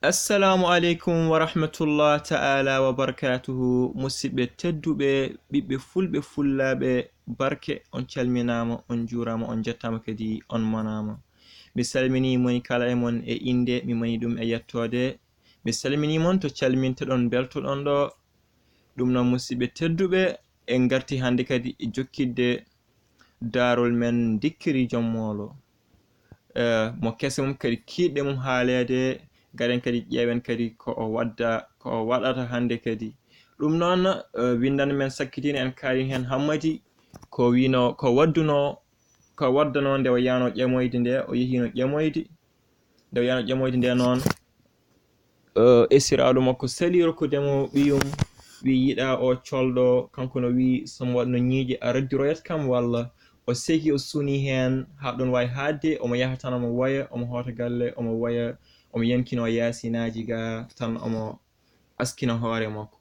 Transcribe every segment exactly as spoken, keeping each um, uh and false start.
Assalamu aleykum wa rahmatullah ta'ala wa barakatuhu. Musidɓe tedduɓe, ɓiɓɓe fulɓe fullaaɓe, barke, on calminaama, on njuuraama, on njettaama kadi, on manaama. Mi salminii moni kala e mon e innde, mi manii ɗum e yettoode. Mi salminii mon to calmintoɗon, mbeltoɗon ɗo. Ɗum noon, musidɓe tedduɓe, en ngartii hannde kadi e jokkitde daarol men Ndikkiri Jom Moolo. Eh, mo kese mum kadi kiiɗɗe mum haaleede, garen kadi ƴeewen kadi ko o wadda, ko o waɗata hannde kadi. Ɗum noon, eh, winndannde men sakkitiinde, en kaalii heen Hammadi, ko wiyno, ko waddunoo, ko waddanoo nde o yahnoo ƴamoyde nde, o yehiino ƴamoyde. Nde o yahnoo ƴamoyde nde noon, eh, esiraaɗo makko salii rokkude mo ɓiyum, wiyi yiɗaa o colɗo, kanko no wiyi so mo waɗno ñiiƴe a raddiroyat kam walla? O seeki, o suunii heen haa ɗoon waawi haaɗde, omo yaha tan omo woya, omo hoota galle, omo woya, omo yankinoo yaasinaaji ga tan omo askina hoore makko.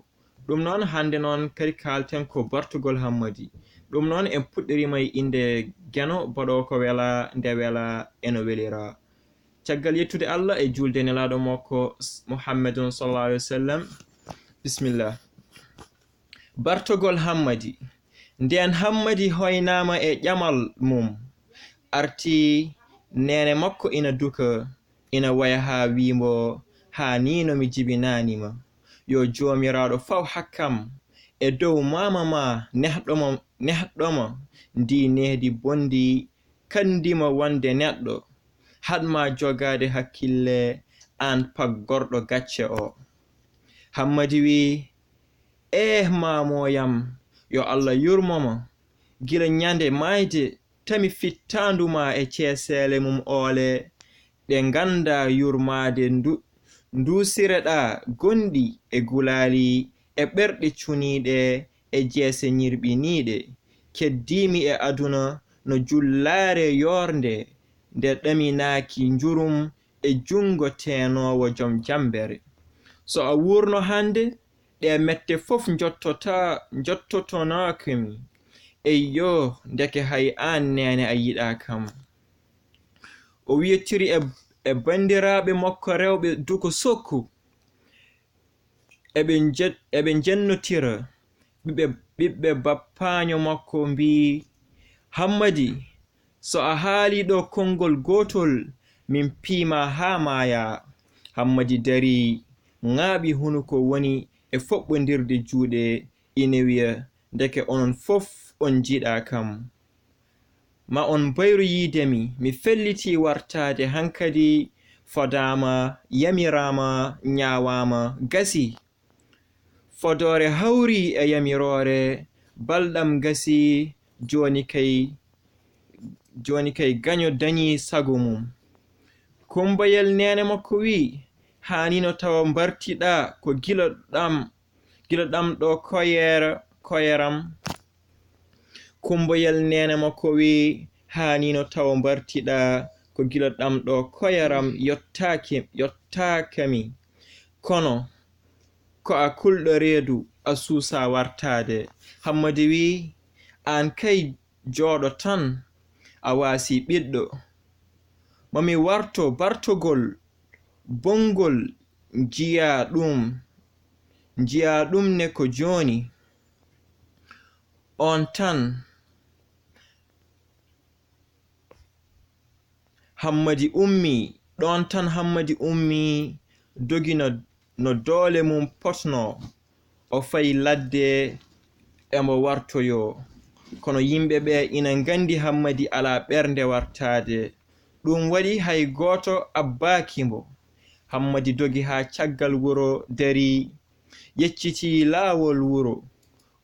Ɗum noon, hannde noon kadi kaalten ko bartugol Hammadi. Ɗum noon, en puɗɗiriima e innde Geno, baɗoowo ko welaa, nde welaa, eno welira. Caggal yettude Allah e juulde nelaaɗo makko s-, Muhammadun sallallahu alaihi wasallam. Bismillah. Bartogol Hammadi. Ndeen Hammadi hoynaama e ƴamal mum, arti neene makko ina duka, ina waya haa wii mbo, haa nii no mi jibinaani ma. Yo Joomiraaɗo faw hakkam e dow maama ma nehɗo ma, nehɗo ma ndii nehdi bonndi, kanndi ma wonde neɗɗo, haɗ ma jogaade hakkille aan paggorɗo gacce o. Hammadi wii, "Eh, maamoyam, yo Allah yurmo ma, gila ñande maayde tami fittaandu ma e ceeseele mum oole, ɗe nganndaa yurmaade ndu-, nduusireɗaa gonɗi e gulaali e ɓerɗe cuniiɗe e jeese ñirɓiniiɗe. Keddiimi e aduna no jullaare yoornde nde ɗaminaaki njurum e junngo teenoowo jom jammbere. So a wuurno hannde, ɗe mette fof njottotaa-, njottotonaaki mi. Eyyo, ndeke hay aan neene a yiɗaa kam." O wiyetiri e, e banndiraaɓe makko rewɓe duko sokku. Eɓe nje-, eɓe njennotira. Ɓiɓɓe, ɓiɓɓe bappaaño makko mbii, "Hammadi, so a haalii ɗo konngol gootol, min piima haa maayaa." Hammadi darii, ŋaaɓi hunuko, woni e foɓɓondirde juuɗe, ina wiya, "Ndeke onon fof on njiɗaa kam. Ma on mbayru yiide mi, mi fellitii wartaade hankadi, fodaama, yamiraama, ñaawaama, gasi. Fodoore hawri e yamiroore, balɗam gasi, jooni kay, jooni kay gaño dañii sago mum." Kumbayel neene makko wii, "Haanino tawa mbartiɗaa ko gila ɗam, gila ɗam ɗo koyera-, koyeram." Kumbayel neene makko wii, "Haanino tawa mbartiɗaa ko gila ɗam ɗo koyeram yottaaki, yottaaka mi. Kono ko a kulɗo reedu, a suusaa wartaade." Hammadi wii, "Aan kay jooɗo tan, a waasii ɓiɗɗo. Ma mi warto bartogol bonngol, njiyaa ɗum, njiyaa ɗum ne ko jooni. On tan." Hammadi ummii, ɗoon tan Hammadi ummii, dogi no, no doole mum potnoo. O fayi ladde, emo wartoyoo. Kono yimɓe ɓee ina nganndi Hammadi alaa ɓernde wartaade. Ɗum waɗi hay gooto abbaaki mbo. Hammadi dogi haa caggal wuro, darii, yeccitii laawol wuro.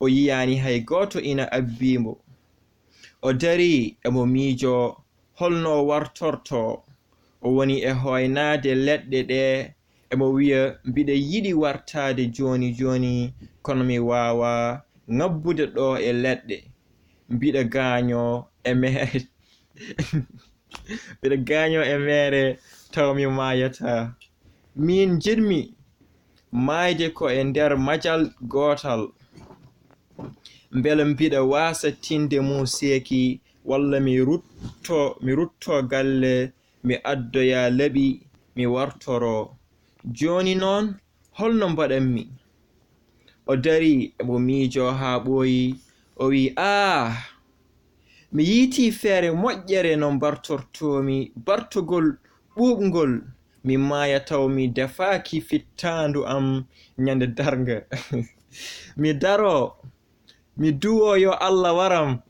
O yiyaani hay gooto ina abbii mbo. O darii, emo miijoo holno o wartortoo. O woni e hooynaade leɗɗe ɗee, emo wiya, "Mbiɗa yiɗi wartaade jooni jooni, kono mi waawaa ŋabbude ɗoo e leɗɗe. Mbiɗa gaañoo e meere." "Mbiɗa gaañoo e meere, taw mi maayataa. Miin njiɗmi maayde ko e nder majal gootal. Mbela mbiɗa waasa tinde muuseeki, walla mi rutto, mi rutto galle, mi addoya laɓi, mi wartoroo. Jooni noon, holno mbaɗanmi? O darii, mo miijoo haa ɓooyi, o wiyi, "Ah, mi yiitii feere moƴƴere no mbartortoomi bartogol ɓuuɓngol, mi maaya taw mi defaaki fittaandu am ñande darnga." Mi daroo, mi duwoo yo Alla waram.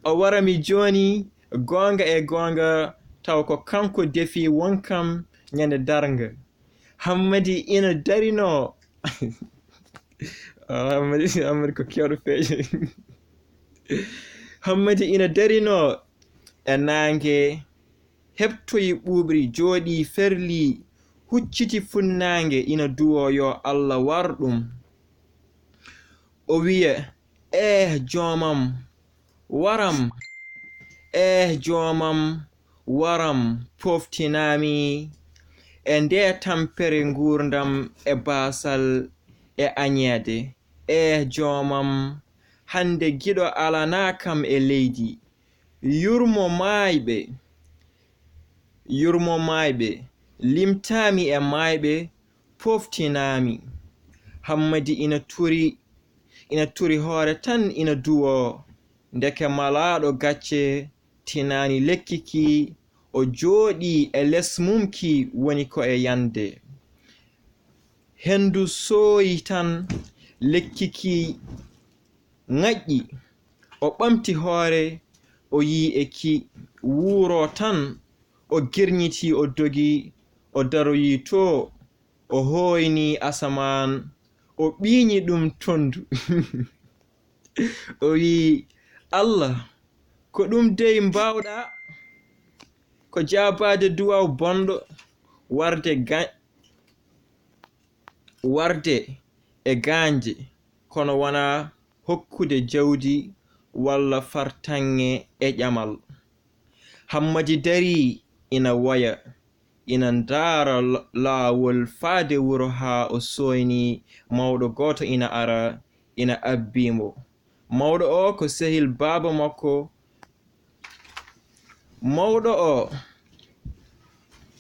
O wara mi jooni, goonga e goonga, taw ko kanko defi wonkam ñande darnga. Hammadi ina darinoo. Ah, Hammadi, Hammadi ko keewɗo peeje. Hammadi ina darinoo e naange, heɓtoyi ɓuuɓri, jooɗii, ferlii, hucciti funnaange, ina duwoo yo Alla war ɗum. O wiya, "Eh, joomam, waram. Eh, joomam, waram, pooftinaami e nde tampere nguurndam e baasal e añeede. Eh, joomam, hannde giɗo alanaa kam e leydi. Yurmo maayɓe, yurmo maayɓe, limtaami e maayɓe, pooftinaami." Hammadi ina turi, ina turi hoore tan ina duwoo. Ndeke malaaɗo gacce tinaani lekki ki, o jooɗii e les mum ki woni ko e yande. Henndu sooyi tan, lekki ki ŋaƴƴi. O ɓamti hoore, o yii e ki wuuroo tan, o girñitii, o dogi, o daroyii to, o hooynii asamaan, o ɓiiñi ɗum tonndu. O wiyi, "Alla, ko ɗum dey mbaawɗaa? Ko jaabaade duwaaw bonɗo, warde ga-, warde e gaañde, kono wonaa hokkude jawdi walla fartaŋŋe e ƴamal." Hammadi darii ina woya, ina ndaara la-, laawol faade wuro haa o sooynii mawɗo gooto ina ara, ina abbii mo. Mawɗo o ko sehil baaba makko. Mawɗo o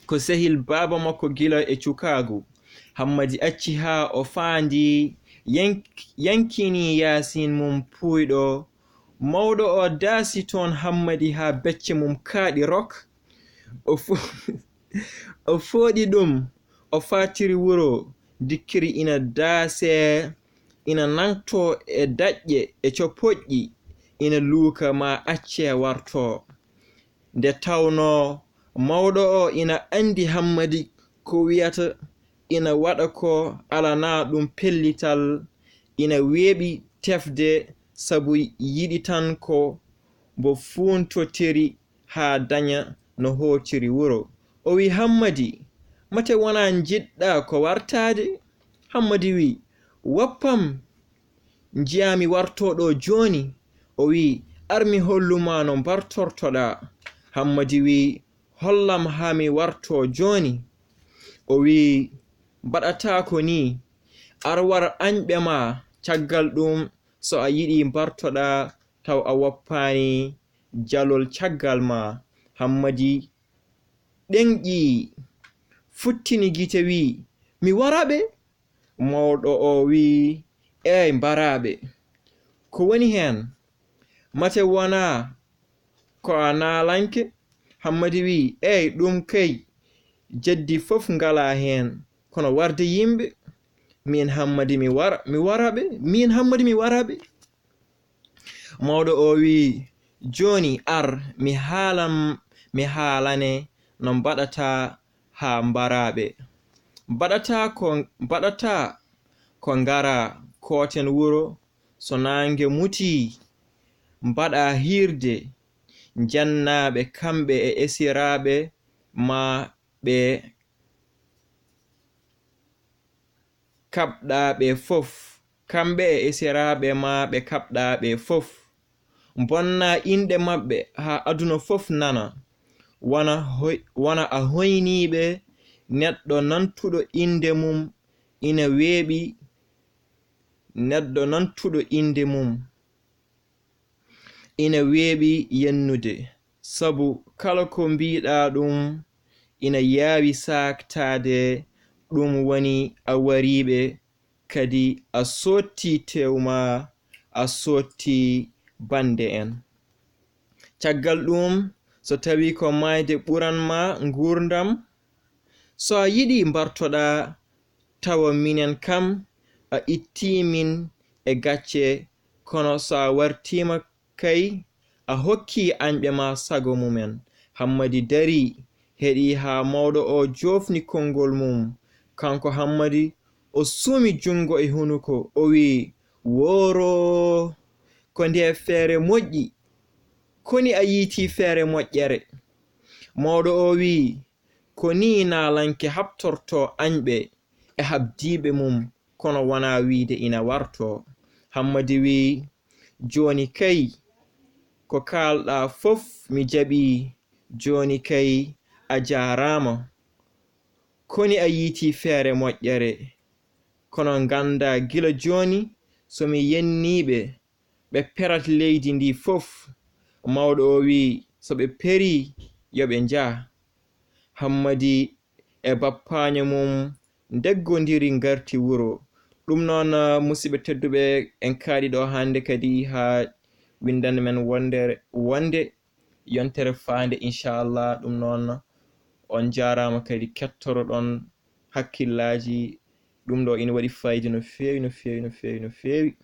ko sehil baaba makko gila e cukaagu. Hammadi acci haa o faandi, yank-, yankinii yaasin mum puuyɗo. Mawɗo o daasi toon Hammadi haa becce mum kaaɗi rok. O fo-, o fooɗi ɗum, o faatiri wuro, dikkiri ina daasee, ina nangtoo e daƴƴe e copoƴƴi, ina luuka ma accee wartoo. Nde tawnoo mawɗo o ina anndi Hammadi ko wiyata, ina waɗa ko alanaa ɗum pellital, ina weeɓi tefde sabu yiɗi tan ko mbo fuuntotiri haa daña no hootiri wuro. O wiyi, "Hammadi, mate wonaa njiɗɗaa ko wartaade?" Hammadi wiyi, "Woppam, njiyaa mi wartoo ɗo jooni." O wiyi, "Ar mi hollu ma no mbartortoɗaa." Hammadi wiyi, "Hollam haa mi wartoo jooni." O wiyi, "Mbaɗataa ko nii, ar war añɓe ma, caggal ɗum so a yiɗi mbartoɗaa taw a woppaani jalol caggal ma." Hammadi ɗenƴi, futtini gite, wiyi, "Mi wara ɓe?" Mawɗo o wiyi, "Eey, mbaraaɓe. Ko woni heen? Mate wonaa ko a naalanke?" Hammadi wiyi, "Eey, ɗum kay, jeddi fof ngalaa heen, kono warde yimɓe. Miin Hammadi mi wara, mi wara ɓe. Miin Hammadi mi wara ɓe." Mawɗo o wiyi, "Jooni ar, mi haalan, mi haalane no mbaɗataa haa mbaraa ɓe. Mbaɗataa ko, mbaɗataa ko ngaraa kooten wuro, so naange mutii, mbaɗaa hiirde, njannaa ɓe kamɓe e esiraaɓe ma ɓe kaɓɗaa ɓe fof, kamɓe e esiraaɓe ma ɓe kaɓɗaa ɓe fof. Mbonnaa inɗe maɓɓe haa aduna fof nana, wona hoy-, wona a hoyniiɓe neɗɗo nantuɗo innde mum ina weeɓi, neɗɗo nantuɗo innde mum ina weeɓi yennude, sabu kala ko mbiiɗaa ɗum ina yaawi saaktaade, ɗum woni a wariiɓe kadi a sotti tew ma, a sotti bannde en. Caggal ɗum, so tawii ko maayde ɓuran ma nguurndam, so a yiɗi mbartoɗaa, tawa minen kam a ittii min e gacce, kono so a wartiima kay, a hokkii añɓe ma sago mumen. Hammadi darii, heɗii haa mawɗo oo joofni konngol mum. Kanko Hammadi, o suumi junngo e hunuko, o wii, "Wooroo! Ko ndee feere moƴƴi! Koni a yiitii feere moƴƴere?" Mawɗo oo wii, "Ko nii naalanke haɓtortoo añɓe e haɓdiiɓe mum, kono wonaa wiyde ina wartoo." Hammadi wii, "Jooni kay, ko kaalɗaa fof mi jaɓii, jooni kay a jaaraama. Koni a yiitii feere moƴƴere? Kono nganndaa gila jooni so mi yennii ɓe, ɓe perat leydi ndii fof." Mawɗo oo wii, "So ɓe perii, yo ɓe njah." Hammadi e bappaaño mum ndeggondiri ngarti wuro. Ɗum noon, musidɓe tedduɓe, en kaaɗi ɗo hannde kadi haa winndannde men wonde, wonde yontere faande, inchallah. Ɗum noon, on njaaraama kadi kettoroɗon hakkillaaji. Ɗum ɗo ina waɗi fayida no feewi, no feewi, no feewi, no feewi.